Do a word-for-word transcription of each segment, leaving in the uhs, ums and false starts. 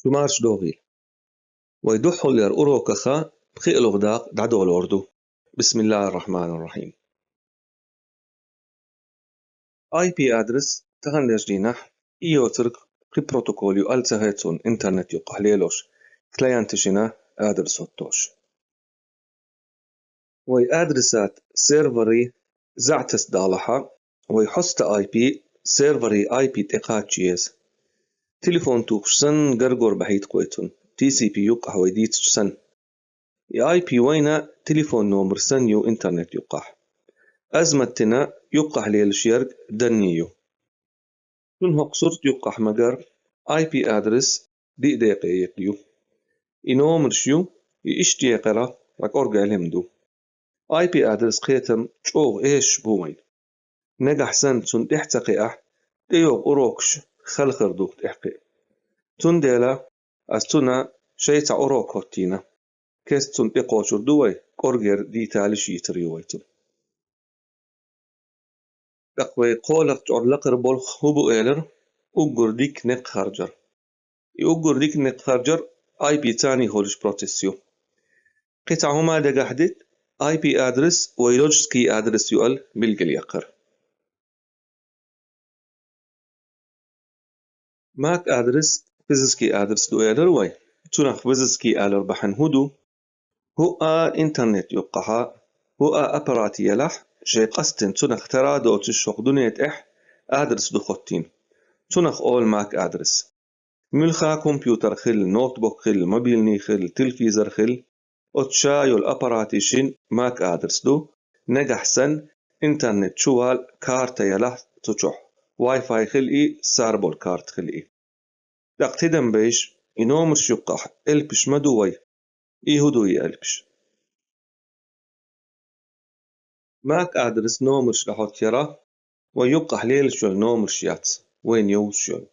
Шо марш догӀийла. Вай духхьал яр урокаха пхиъ лугӀа дакъа дӀадолор ду. بسم الله الرحمن الرحيم. IP адрес таханлерча дийнахь и йоцург пхи протокол ю алцахьа цун интернет юккъахь лелош, клиенташна адрес хӀоттош. Вай адресат серверий заьӀтас далахьа, вай хьоста IP серверий IP тӀекхача еза. Телефон тухуш санна гаргор бахьийта кхой цун, TCP юккъахь вай дийцача санна. И IP вайна телефон номер санна ю интернет юккъахь. Азматтина юккъахь лелаш ерг данни ю. Цун хӀокху сурт юккъахь магар IP адрес диъ декъе екъа ю. И номерш ю, и иштта екъара, ткъа кӀорга Ӏилма ду. IP адрес кхетам чӀогӀа эшаш бу вайн. Нагахь санна цунна тӀехь ца кхиахь, тӀейогӀу урокаш халхар дух тӀехь кхиа. Цундела ас цунна шайн цхьа урок хӀоттийна. Кеста цунна тӀекхочур ду вай, кӀоргера дийтталиш йийцар ю вай цунна. ТӀаккха вай кхоалгӀа чӀор лакхара болх хӀу бу элира, уггар дика некъ харжар. И уггар дика некъ харжар IP цӀарний холуш процесс ю. Кхин цхьа хӀума дагахь дита, IP адрес вай логический адрес ю аьлла билгалъяьккхар. MAC адрес, физический адрес ду элира вай. Цунах физический алар бахьана хӀу ду? ХӀуъа интернет юккъахьа, хӀуъа аппарат елахь, шайн къастина цунах тара доцуш хӀокху дуьне тӀехь адрес ду хӀоттийна. Цунах олу MAC адрес. Муьлхха компьютер хилла, ноутбук хилла, мобильный хилла, телевизор хилла, оцу ша йолу аппарате шин MAC адрес ду, нагахь санна интернет чу вала карта ялахь цу чохь, Wi-Fi хила и, сар болу карта хила и. ТӀаккха тидам бейша, и номерш юккъахь элпаш ма ду вай, и хӀу ду и элпаш? MAC адрес номерш дӀахӀоттаяра, вай юккъахь лелаш йолу номерш яц, вайна йовзуш йолу.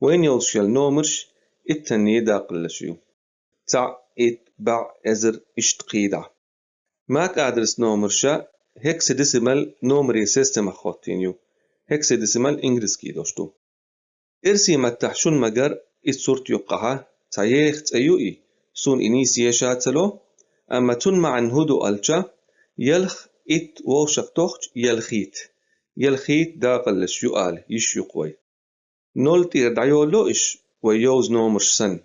Вайна йовзуш йолу номерш иттанний дакъаллаш ю. Цхьаъ, итт, бӀе, эзар, иштта кхийдӀа. MAC адрес номерша гексадесимал номерийн системах хӀоттийна ю. Гексадесимал ингалсский дош ду. Эрсий маттахь шуна магар, и сурт юккъахьа цхьа еха цӀе ю и, суна и нийса еша ца ло, амма цун маьӀна хӀу ду аьлча, ялх, итт вовшах тохча ялхитта. Ялхитта дакъаллаш ю ала йиш ю-кх вай. Ноль тӀера дӀайолало иш, вай йовза номерш санна,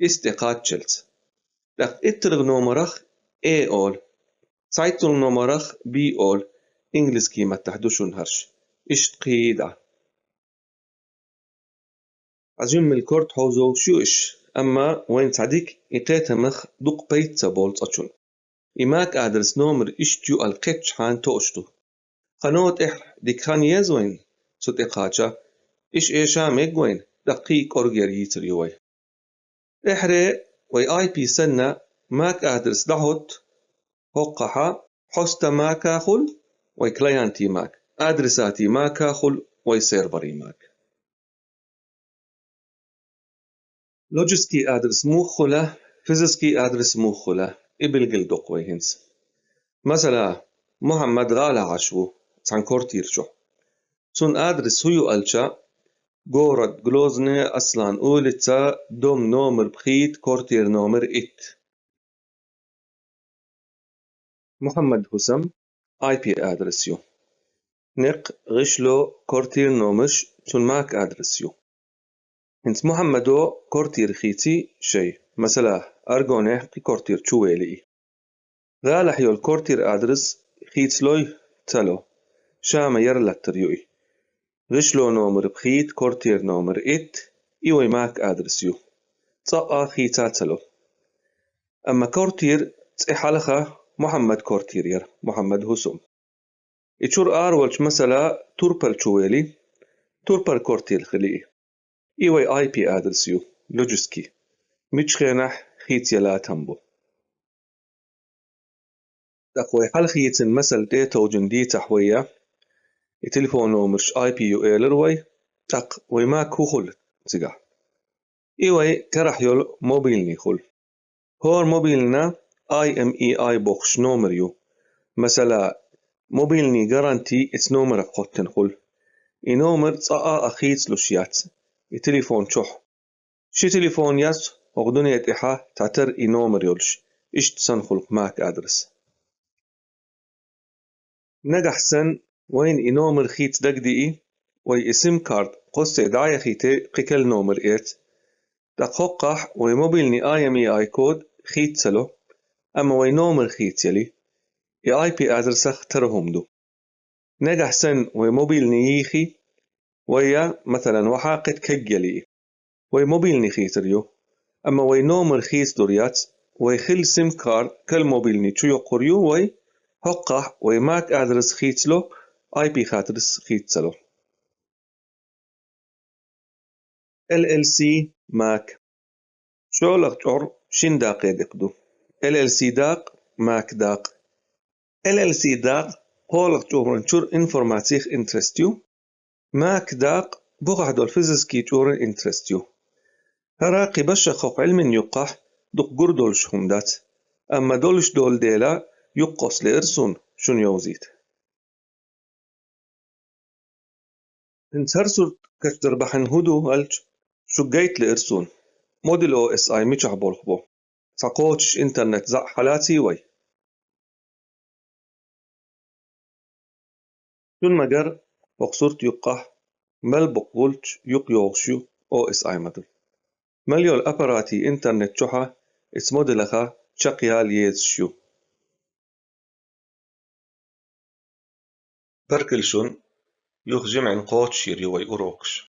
исс тӀе кхаччалц. ТӀаккха иттаргӀа номерах A олу, цхьайтталгӀа номерах B олу, ингалсский маттахь ду шуна хӀорш. Иштта кхийдӀа. Хьажиммал корта хьовзовш ю иш, амма вайн цхьа дика и кхетамах дукха пайда ца болу цкъачунна. И MAC адрес номер иштта ю аьлла кхетчахьана тоъуш ду. Кхано тӀехь дика хан еза вайн цу тӀе кхача, иш эша мега вайн, тӀаккха кхин кӀоргера йийцар ю вай. ТӀаьхьаре вай IP санна MAC адрес дӀахӀотта, хӀоккхахьа хьоста MAC а хуьлу, вай клиентийн MAC, адресатийн MAC а хуьлу, вай серверийн MAC. Логический адрес муха хуьлу, физический адрес муха хуьлу, и билгалдоккху вай хӀинца. Масала, Мухьаммад гӀалахь Ӏаш ву цхьана квартира чохь. Цуьнан адрес хӀу ю аьлча, город Грозный, Аслан улица, дом номер пхийтта, квартира номер итт. Мухьаммад Хьусам IP адрес ю. Некъ, гӀишло, квартира номерш цуьнан MAC адрес ю. ХӀинца Мухьаммадо квартира хийци шай, масала, Аргонехь кхин квартира чу вели и. ГӀалахь йолу квартира адрес хийцалой, ца ло, ша ма яра латтар ю и. ГӀишло номер пхийтта, квартира номер итт, и вай MAC адрес ю. Цкъа а хийца ца ло. Амма квартира цӀе хьалха Мухьаммад квартира яра, Мухьаммад Хьусам. И чуьра араволчу масала турпал чу вели, турпал квартира хили и. И вай IP адрес ю, логический. Мичхенахь хийцаялла там бу. ТӀаккха вай хьалхийцина масал тӀе а товжина дийцахь вай я, и телефон номерш IP ю элира вай, тӀаккха вай MAC хӀу хуьлу цигахь? И вай карахь йолу мобильный хуьлу. ХӀора мобильна IMEI бохуш номер ю. Масала, мобильный гаранти эца номерах кхоттина хуьлу. И номер цкъа а хийцалуш яц, и телефон чохь. ܫܝ ܬܠܝܦܘܢ ܝܠܗ ܗܘ ܕܘܢܝܐ ܕܐܗܐ ܬܐܬܪ ܐܝ ܢܘܡܪ ܝܠܗ، ܐܫܬܐ ܣܢܚܘܠ ܡܐܐ ܐܕܪܣ. ܢܓܗ ܣܢ ܘܝܢ ܐܝ ܢܘܡܪ ܚܝܬ ܕܓܕܝ، ܘܝ ܐܝ ܣܝܡ ܟܪܕ ܩܘܣܐ ܕܥܝܐ ܚܝܬܐ ܩܐ ܟܠ ܢܘܡܪ ܐܝܬ. ܕܩܘܩܚ ܘܝ ܡܘܒܝܠ ܢܝ ܐܝ ܐܡ ܐܝ ܐܝ ܟܘܕ ܚܝܬ ܣܠܘ، ܐܡܐ ܘܝ ܢܘܡܪ ܚܝܬ ܝܠܗ، ܐܝ ܐܝ ܦܝ ܐܕܪܣ ܐܝܟ ܬܪܗܘܡ ܕܘ. ܢܓܗ ܣܢ ܘܝ ܡܘܒܝܠ ܢܝ ܝܚܝ، ܘܝܐ ܡܬܠܢ ܘܚܐ ܩܕ ܟܓܠܝ، ܘܝ ܡܘܒܝܠ ܢܝ ܚܝܬ ܪܝܘ، ܐܡܐ ܘܝ ܢܘܡܪ ܚܝܬ ܕܘܪܝܬ، ܘܝ ܚܠ ܣܝܡ ܟܪܕ ܟܠ ܡܘܒܝܠ ܢܝ ܟܘ ܝܘܩܘܪ ܝܘ ܘܝ ܗܘܩܚ ܘܝ ܡܐܐ ܐܕܪܣ ܚܝܬ ܣܠܘ، ܐܝ ܦܝ ܚܬܪܣ ܚܝܬ ܣܠܘ. LLC ܡܐܐ. ܫܘܠܚ ܟܘܪ ܫܢ ܕܩܐ ܕܩܕܘ. LLC ܕܩ، ܡܐܐ ܕܩ. LLC ܕܩ، ܦܘܠܚ ܟܘܪܢ ܟܘܪ information interest ܝܘ. ܡܐܐ ܕܩ، ܒܘܚ ܗܕܘܠ ܦܝܙܝܟܝ ܟܘܪܢ interest ܝܘ. ܗܪ ܩܐ ܒܫܚܘܩ ܥܠܡܢ ܝܘܩܚ ܕܘܩ ܓܘܪ ܕܘܠ ܫܚܘܡܕܬ، ܐܡܐ ܕܘܠ ܫܕܘܠ ܕܝܠܗ ܝܘܩܘܣ ܠܐܪܣܘܢ ܫܘܢ ܝܘܙܝܬ. ܐܢ ܬܪܣܘܪ ܟܫܕܪ ܒܚܢ ܗܘܕܘ ܐܠܟ ܫܘܓܝܬ ܠܐܪܣܘܢ، ܡܘܕܝ ܠOSI ܡܫܚ ܒܘܠܚ ܒܘ، ܣܩܘܬ ܫ internet ܙܥ ܚܠܬܝ ܘܝ. ܫܘܢ ܡܓܪ ܘܩܨܘܪܬ ܝܘܩܚ ܡܠܒܘܩ ܘܠܟ ܝܘܩ ܝܘܚ ܫܘ OSI ܡܕܠ. ܡܠܝܘܠ ܐܦܪܬܝ internet ܟܘܚܐ ܐܝܬ ܡܘܕܝ ܠܐܟܐ ܟܩܝܠ ܝܙ ܫܘ. ܦܪܩܠܫܘܢ، ܝܘܚ ܓܡܥܢ ܩܘܕܫܝܪ ܝܘܝ ܐܘܪܘܟܫ.